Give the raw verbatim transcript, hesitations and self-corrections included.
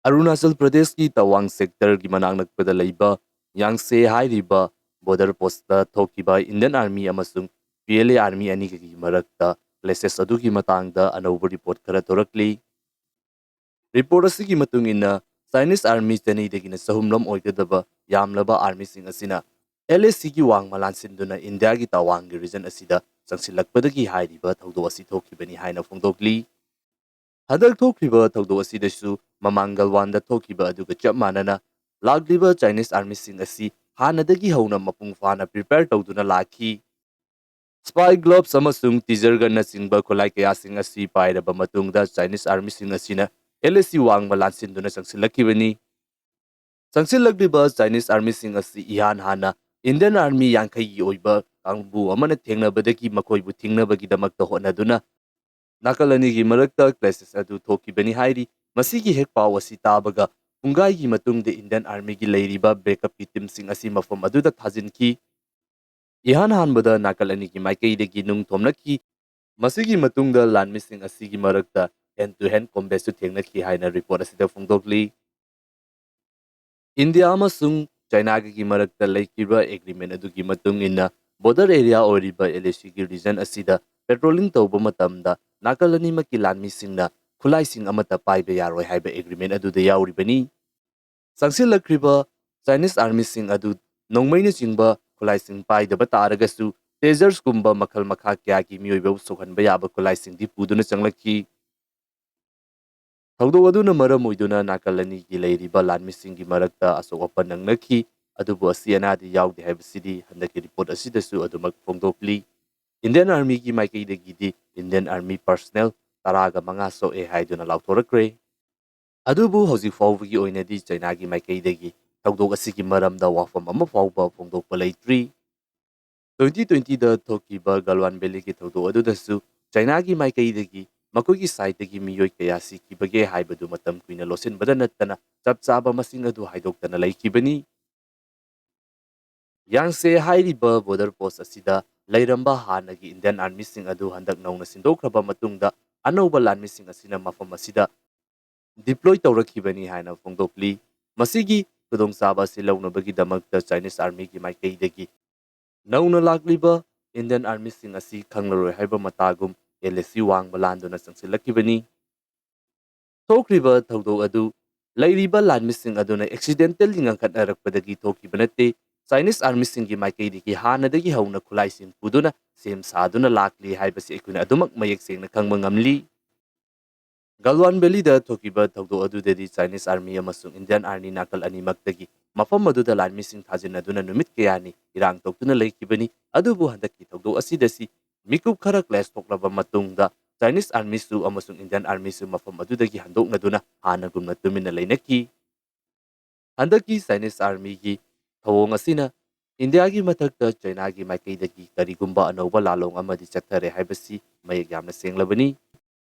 ꯑꯔꯨꯅꯥꯆꯜ ꯄ꯭ꯔꯗꯦꯁꯀꯤ ꯇꯋꯥꯡ ꯁꯦꯛꯇꯔꯒꯤ ꯃꯅꯥꯛ ꯅꯛꯄꯗ ꯂꯩꯕ ꯌꯥꯡꯁꯦ ꯍꯥꯏꯔꯤꯕ ꯕꯣꯔꯗꯔ ꯄꯣꯁꯇ ꯊꯣꯛꯈꯤꯕ ꯏꯟꯗꯤꯌꯟ ꯑꯥꯔꯃꯤ ꯑꯃꯁꯨꯡ ꯄꯤ ꯑꯦꯜ ꯑꯦ ꯑꯥꯔꯃꯤ ꯑꯅꯤꯒꯤ ꯃꯔꯛꯇ ꯀ꯭ꯂꯦꯁꯦꯁ ꯑꯗꯨꯒꯤ ꯃꯇꯥꯡꯗ ꯑꯅꯧꯕ ꯔꯤꯄꯣꯔꯠ ꯈꯔ ꯊꯣꯔꯛꯂꯤ꯫ ꯔꯤꯄꯣꯔꯠ ꯑꯁꯤꯒꯤ ꯃꯇꯨꯡ ꯏꯟꯅ, ꯆꯥꯏꯅꯤꯁ ꯑꯥꯔꯃꯤ ꯆꯅꯤꯗꯒꯤꯅ ꯆꯍꯨꯝ ꯂꯣꯝ ꯑꯣꯏꯒꯗꯕ ꯌꯥꯝꯂꯕ ꯑꯥꯔꯃꯤꯁꯤꯡ ꯑꯁꯤꯅ ꯑꯦꯜ ꯑꯦ ꯁꯤꯒꯤ ꯋꯥꯡꯃ ꯂꯥꯟꯁꯤꯟꯗꯨꯅ ꯏꯟꯗꯤꯌꯥꯒꯤ ꯇꯋꯥꯡꯒꯤ ꯔꯤꯖꯟ ꯑꯁꯤꯗ ꯆꯪꯁꯤꯜꯂꯛꯄꯗꯒꯤ ꯍꯥꯏꯔꯤꯕ ꯊꯧꯗꯣꯛ ꯑꯁꯤ ꯊꯣꯛꯈꯤꯕꯅꯤ ꯍꯥꯏꯅ ꯐꯣꯡꯗꯣꯛꯂꯤ꯫ ꯍꯟꯗꯛ ꯊꯣꯛꯈꯤꯕ ꯊꯧꯗꯣꯛ ꯑꯁꯤꯗꯁꯨ ꯃꯃꯥꯡ ꯒꯜꯋꯥꯟꯗ ꯊꯣꯛꯈꯤꯕ ꯑꯗꯨꯒ ꯆꯞ ꯃꯥꯟꯅꯅ ꯂꯥꯛꯂꯤꯕ ꯆꯥꯏꯅꯤꯁ ꯑꯥꯔꯃꯤꯁꯤꯡ ꯑꯁꯤ ꯍꯥꯟꯅꯗꯒꯤ ꯍꯧꯅ ꯃꯄꯨꯡ ꯐꯥꯅ ꯄ꯭ꯔꯤꯄꯦꯌꯔ ꯇꯧꯗꯨꯅ ꯂꯥꯛꯈꯤ꯫ ꯁ꯭ꯄꯥꯏ ꯒ꯭ꯂꯣꯚꯁ ꯑꯃꯁꯨꯡ ꯇꯤꯖꯔ ꯒꯟꯅꯆꯤꯡꯕ ꯈꯨꯠꯂꯥꯏ ꯀꯌꯥꯁꯤꯡ ꯑꯁꯤ ꯄꯥꯏꯔꯕ ꯃꯇꯨꯡꯗ ꯆꯥꯏꯅꯤꯁ ꯑꯥꯔꯃꯤꯁꯤꯡ ꯑꯁꯤꯅ ꯑꯦꯜ ꯑꯦ ꯁꯤ ꯋꯥꯡꯃ ꯂꯥꯟꯁꯤꯟꯗꯨꯅ ꯆꯪꯁꯤꯜꯂꯛꯈꯤꯕꯅꯤ꯫ ꯆꯪꯁꯤꯜꯂꯛꯂꯤꯕ ꯆꯥꯏꯅꯤꯁ ꯑꯥꯔꯃꯤꯁꯤꯡ ꯑꯁꯤ ꯏꯍꯥꯟ ꯍꯥꯟꯅ ꯏꯟꯗꯤꯌꯟ ꯑꯥꯔꯃꯤ ꯌꯥꯡꯈꯩꯒꯤ ꯑꯣꯏꯕ ꯀꯥꯡꯕꯨ ꯑꯃꯅ ꯊꯦꯡꯅꯕꯗꯒꯤ ꯃꯈꯣꯏꯕꯨ ꯊꯤꯡꯅꯕꯒꯤꯗꯃꯛꯇ ꯍꯣꯠꯅꯗꯨꯅ ꯅꯥꯀꯜ ꯑꯅꯤꯒꯤ ꯃꯔꯛꯇ ꯀ꯭ꯂꯦꯁꯦꯁ ꯑꯗꯨ ꯊꯣꯛꯈꯤꯕꯅꯤ ꯍꯥꯏꯔꯤ꯫ ꯃꯁꯤꯒꯤ ꯍꯦꯛ ꯄꯥꯎ ꯑꯁꯤ ꯇꯥꯕꯒ ꯄꯨꯡꯒꯥꯏꯒꯤ ꯃꯇꯨꯡꯗ ꯏꯟꯗꯤꯌꯟ ꯑꯥꯔꯃꯤꯒꯤ ꯂꯩꯔꯤꯕ ꯕꯦꯛꯀꯞꯀꯤ ꯇꯤꯝꯁꯤꯡ ꯑꯁꯤ ꯃꯐꯝ ꯑꯗꯨꯗ ꯊꯥꯖꯤꯟꯈꯤ꯫ ꯏꯍꯥꯟ ꯍꯥꯟꯕꯗ ꯅꯥꯀꯜ ꯑꯅꯤꯒꯤ ꯃꯥꯏꯀꯩꯗꯒꯤ ꯅꯨꯡ ꯊꯣꯝꯂꯛꯈꯤ꯫ ꯃꯁꯤꯒꯤ ꯃꯇꯨꯡꯗ ꯂꯥꯟꯃꯤꯁꯤꯡ ꯑꯁꯤꯒꯤ ꯃꯔꯛꯇ ꯍꯦꯟ ꯇꯨ ꯍꯦꯟ ꯀꯣꯝꯕꯦꯠꯁꯨ ꯊꯦꯡꯅꯈꯤ ꯍꯥꯏꯅ ꯔꯤꯄꯣꯔꯠ ꯑꯁꯤꯗ ꯐꯣꯡꯗꯣꯛꯂꯤ꯫ ꯏꯟꯗꯤꯌꯥ ꯑꯃꯁꯨꯡ ꯆꯥꯏꯅꯥꯒꯒꯤ ꯃꯔꯛꯇ ꯂꯩꯈꯤꯕ ꯑꯦꯒ꯭ꯔꯤꯃꯦꯟ ꯑꯗꯨꯒꯤ ꯃꯇꯨꯡ ꯏꯟꯅ, ꯕꯣꯔꯗꯔ ꯑꯦꯔꯤꯌꯥ ꯑꯣꯏꯔꯤꯕ ꯑꯦꯜ ꯑꯦ ꯁꯤꯒꯤ ꯔꯤꯖꯟ ꯑꯁꯤꯗ ꯄꯦꯇ꯭ꯔꯣꯂꯤꯡ ꯇꯧꯕ ꯃꯇꯝꯗ ꯅꯥꯀꯜ ꯑꯅꯤꯃꯛꯀꯤ ꯂꯥꯟꯃꯤꯁꯤꯡꯅ ꯈꯨꯠꯂꯥꯏꯁꯤꯡ ꯑꯃꯠꯇ ꯄꯥꯏꯕ ꯌꯥꯔꯣꯏ ꯍꯥꯏꯕ ꯑꯦꯒ꯭ꯔꯤꯃꯦꯟ ꯑꯗꯨꯗ ꯌꯥꯎꯔꯤꯕꯅꯤ꯫ ꯆꯪꯁꯤꯜꯂꯛꯈ꯭ꯔꯤꯕ ꯆꯥꯏꯅꯤꯁ ꯑꯥꯔꯃꯤꯁꯤꯡ ꯑꯗꯨ ꯅꯣꯡꯃꯩꯅꯆꯤꯡꯕ ꯈꯨꯠꯂꯥꯏꯁꯤꯡ ꯄꯥꯏꯗꯕ ꯇꯥꯔꯒꯁꯨ, ꯇꯦꯖꯔꯁꯀꯨꯝꯕ ꯃꯈꯜ ꯃꯈꯥ ꯀꯌꯥꯒꯤ ꯃꯤꯑꯣꯏꯕꯕꯨ ꯁꯣꯛꯍꯟꯕ ꯌꯥꯕ ꯈꯨꯠꯂꯥꯏꯁꯤꯡꯗꯤ ꯄꯨꯗꯨꯅ ꯆꯪꯂꯛꯈꯤ꯫ ꯊꯧꯗꯣꯛ ꯑꯗꯨꯅ ꯃꯔꯝ ꯑꯣꯏꯗꯨꯅ ꯅꯥꯀꯜ ꯑꯅꯤꯒꯤ ꯂꯩꯔꯤꯕ ꯂꯥꯟꯃꯤꯁꯤꯡꯒꯤ ꯃꯔꯛꯇ ꯑꯁꯣꯛ ꯑꯄꯟ ꯅꯪꯅꯈꯤ, ꯑꯗꯨꯕꯨ ꯑꯁꯤ ꯑꯅꯥꯗꯤ ꯌꯥꯎꯗꯦ ꯍꯥꯏꯕꯁꯤꯗꯤ ꯍꯟꯗꯛꯀꯤ ꯔꯤꯄꯣꯔꯠ ꯑꯁꯤꯗꯁꯨ ꯑꯗꯨꯃꯛ ꯐꯣꯡꯗꯣꯛꯂꯤ꯫ ꯏꯟꯗꯤꯌꯟ ꯑꯥꯔꯃꯤꯒꯤ ꯃꯥꯏꯀꯩꯗꯒꯤꯗꯤ ꯏꯟꯗꯤꯌꯟ ꯑꯥꯔꯃꯤ ꯄꯔꯁꯅꯦꯜ ꯇꯔꯥꯒ ꯃꯉꯥ ꯁꯣꯛꯑꯦ ꯍꯥꯏꯗꯨꯅ ꯂꯥꯎꯊꯣꯔꯛꯈ꯭ꯔꯦ꯫ ꯑꯗꯨꯕꯨ ꯍꯧꯖꯤꯛ ꯐꯥꯎꯕꯒꯤ ꯑꯣꯏꯅꯗꯤ ꯆꯩꯅꯥꯒꯤ ꯃꯥꯏꯀꯩꯗꯒꯤ ꯊꯧꯗꯣꯛ ꯑꯁꯤꯒꯤ ꯃꯔꯝꯗ ꯋꯥꯐꯝ ꯑꯃ ꯐꯥꯎꯕ ꯐꯣꯡꯗꯣꯛꯄ ꯂꯩꯇ꯭ꯔꯤ꯫ ꯇ꯭ꯋꯦꯟꯇꯤ ꯇ꯭ꯋꯦꯟꯇꯤꯗ ꯊꯣꯛꯈꯤꯕ ꯒꯜꯋꯥꯟ ꯚꯦꯂꯤꯒꯤ ꯊꯧꯗꯣꯛ ꯑꯗꯨꯗꯁꯨ ꯆꯩꯅꯥꯒꯤ ꯃꯥꯏꯀꯩꯗꯒꯤ ꯃꯈꯣꯏꯒꯤ ꯁꯥꯏꯠꯇꯒꯤ ꯃꯤꯑꯣꯏ ꯀꯌꯥ ꯁꯤꯈꯤꯕꯒꯦ ꯍꯥꯏꯕꯗꯨ ꯃꯇꯝ ꯀꯨꯏꯅ ꯂꯣꯠꯁꯤꯟꯕꯗ ꯅꯠꯇꯅ ꯆꯞ ꯆꯥꯕ ꯃꯁꯤꯡ ꯑꯗꯨ ꯍꯥꯏꯗꯣꯛꯇꯅ ꯂꯩꯈꯤꯕꯅꯤ꯫ ꯌꯥꯡꯁꯦ ꯍꯥꯏꯔꯤꯕ ꯕꯣꯔꯗꯔ ꯄꯣꯁ ꯑꯁꯤꯗ ꯂꯩꯔꯝꯕ ꯍꯥꯟꯅꯒꯤ ꯏꯟꯗꯤꯌꯟ ꯑꯥꯔꯃꯤꯁꯤꯡ ꯑꯗꯨ ꯍꯟꯗꯛ ꯅꯧꯅ ꯁꯤꯟꯗꯣꯛꯈ꯭ꯔꯕ ꯃꯇꯨꯡꯗ, ꯑꯅꯧꯕ ꯂꯥꯟꯃꯤꯁꯤꯡ ꯑꯁꯤꯅ ꯃꯐꯝ ꯑꯁꯤꯗ deploy ꯇꯧꯔꯛꯈꯤꯕꯅꯤ ꯍꯥꯏꯅ ꯐꯣꯡꯗꯣꯛꯂꯤ꯫ ꯃꯁꯤꯒꯤ ꯈꯨꯗꯣꯡꯆꯥꯕ ꯑꯁꯤ ꯂꯧꯅꯕꯒꯤꯗꯃꯛꯇ Chinese Armyꯒꯤ ꯃꯥꯏꯀꯩꯗꯒꯤ ꯅꯧꯅ ꯂꯥꯛꯂꯤꯕ Indian Armyꯁꯤꯡ ꯑꯁꯤ ꯈꯪꯂꯔꯣꯏ ꯍꯥꯏꯕ ꯃꯇꯥꯒꯨꯝ ꯑꯦꯜ ꯑꯦ ꯁꯤ ꯋꯥꯡꯃ ꯂꯥꯟꯗꯨꯅ ꯆꯪꯁꯤꯜꯂꯛꯈꯤꯕꯅꯤ꯫ ꯊꯣꯛꯈ꯭ꯔꯤꯕ ꯊꯧꯗꯣꯛ ꯑꯗꯨ ꯂꯩꯔꯤꯕ ꯂꯥꯟꯃꯤꯁꯤꯡ ꯑꯗꯨꯅ accidentally ꯉꯟꯈꯠꯅꯔꯛꯄꯗꯒꯤ ꯊꯣꯛꯈꯤꯕ ꯅꯠꯇꯦ꯫ Chinese Armyꯁꯤꯡꯒꯤ ꯃꯥꯏꯀꯩꯗꯒꯤ ꯍꯥꯟꯅꯗꯒꯤ ꯍꯧꯅ ꯈꯨꯠꯂꯥꯏꯁꯤꯡ ꯄꯨꯗꯨꯅ ꯁꯦꯝ ꯁꯥꯗꯨꯅ ꯂꯥꯛꯂꯤ ꯍꯥꯏꯕꯁꯤ ꯑꯩꯈꯣꯏꯅ ꯑꯗꯨꯃꯛ ꯃꯌꯦꯛ ꯁꯦꯡꯅ ꯈꯪꯕ ꯉꯝꯂꯤ꯫ ꯒꯜꯋꯥꯟ ꯚꯦꯂꯤꯗ ꯊꯣꯛꯈꯤꯕ ꯊꯧꯗꯣꯛ ꯑꯗꯨꯗꯗꯤ Chinese Army ꯑꯃꯁꯨꯡ Indian Army ꯅꯥꯀꯜ ꯑꯅꯤꯃꯛꯇꯒꯤ ꯃꯐꯝ ꯑꯗꯨꯗ ꯂꯥꯟꯃꯤꯁꯤꯡ ꯊꯥꯖꯤꯟꯅꯗꯨꯅ ꯅꯨꯃꯤꯠ ꯀꯌꯥꯅꯤ ꯏꯔꯥꯡ ꯇꯧꯗꯨꯅ ꯂꯩꯈꯤꯕꯅꯤ꯫ ꯑꯗꯨꯕꯨ ꯍꯟꯗꯛꯀꯤ ꯊꯧꯗꯣꯛ ꯑꯁꯤꯗꯗꯤ ꯃꯤꯀꯨꯞ ꯈꯔ clash ꯊꯣꯛꯂꯕ ꯃꯇꯨꯡꯗ Chinese Armyꯁꯨ ꯑꯃꯁꯨꯡ Indian Armyꯁꯨ ꯃꯐꯝ ꯑꯗꯨꯗꯒꯤ ꯍꯟꯗꯣꯛꯅꯗꯨꯅ ꯍꯥꯟꯅꯒꯨꯝꯅ ꯇꯨꯃꯤꯟꯅ ꯂꯩꯅꯈꯤ꯫ ꯍꯟꯗꯛꯀꯤ Chinese Armyꯒꯤ ꯊꯧꯑꯣꯡ ꯑꯁꯤꯅ ꯏꯟꯗꯤꯌꯥꯒꯤ ꯃꯊꯛꯇ ꯆꯩꯅꯥꯒꯤ ꯃꯥꯏꯀꯩꯗꯒꯤ ꯀꯔꯤꯒꯨꯝꯕ ꯑꯅꯧꯕ ꯂꯥꯂꯣꯡ ꯑꯃꯗꯤ ꯆꯠꯊꯔꯦ ꯍꯥꯏꯕꯁꯤ ꯃꯌꯦꯛ ꯌꯥꯝꯅ ꯁꯦꯡꯂꯕꯅꯤ꯫